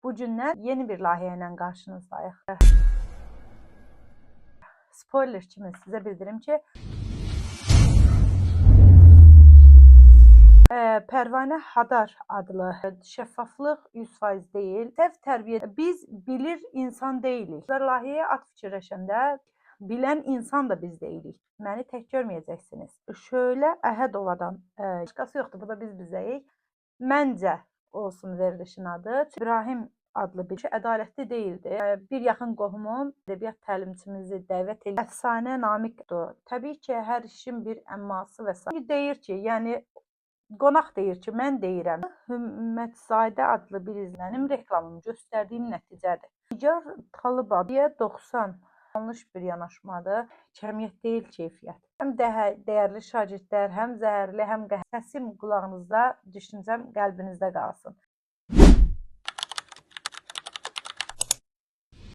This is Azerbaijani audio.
Bu gündən yeni bir layihə ilə qarşınızdayıq. Spoiler kimi sizə bildirim ki, Pərvanə Hadar adlı şəffaflıq 100% deyil. Səhv tərbiyə biz bilir insan deyilik. Layihəyə ad fikirləşəndə bilən insan da biz deyilik. Məni tək görməyəcəksiniz. Şölə Əhədovadan başqası yoxdur. Bu da biz bizəyik. Məncə olsun verilişin adı. İbrahim adlı bir ədalətli deyildi. Bir yaxın qohumum ədəbiyyat təlimçimizi dəvət eləyib. Əfsanə Namiqdir. Təbii ki, hər işin bir əmması və sair. Deyir ki, yəni qonaq deyir ki, mən deyirəm. Hümmətzadə adlı bir mənim reklamım göstərdiyim nəticədir. Nigar Talıbabiyə 90 yanlış bir yanaşmadır. Kəmiyyət deyil, keyfiyyət. Həm dəyərli şagirdlər, həm zəhərli, həm səsim qulağınızda, düşüncəm qəlbinizdə qalsın.